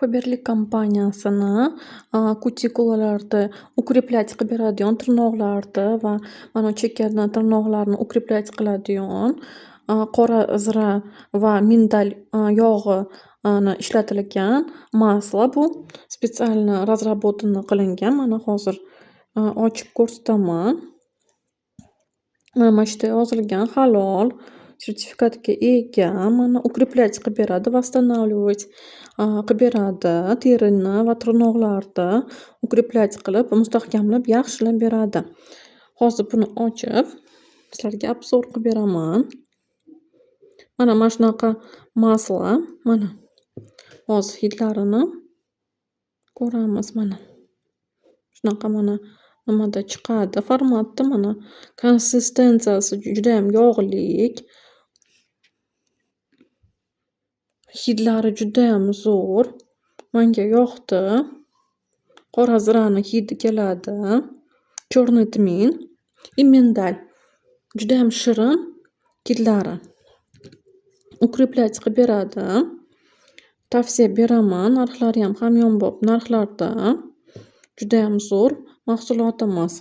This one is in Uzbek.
Faberlic kompaniyasini kutikulalarni укреплять qilib beradigan, tirnoqlarni va mana chekkadan tirnoqlarni укреплять qiladigan qora zira va миндаль yog'ini ishlatilgan масло bu. Специально разработано qilingan. Mana hozir ochib ko'rsataman. Mana shu yerda yozilgan, halol sertifikatga ega. Mana, укреплять qilib beradi, восстанавливать qilib beradi terini va tirnoqlarni укреплять qilib, mustahkamlab, yaxshilab beradi. Hozir buni ochib, sizlarga обзор qilib beraman. Mana shunaqa масло. Mana, hozir hidlarini ko'ramiz. Mana shunaqa, mana nimada chiqadi formatda. Mana, konsistensiyasi judayam yog'lik. Hidlari judayam zo'r. Manga yoqdi. Qora zirani hidi keladi. Черный тмин и миндаль. Judayam shirin hidlari. Укреплять qilib beradi. Tavsiya beraman. Narxlariyam hamyonbop narxlarda. Judayam zo'r mahsulotimiz.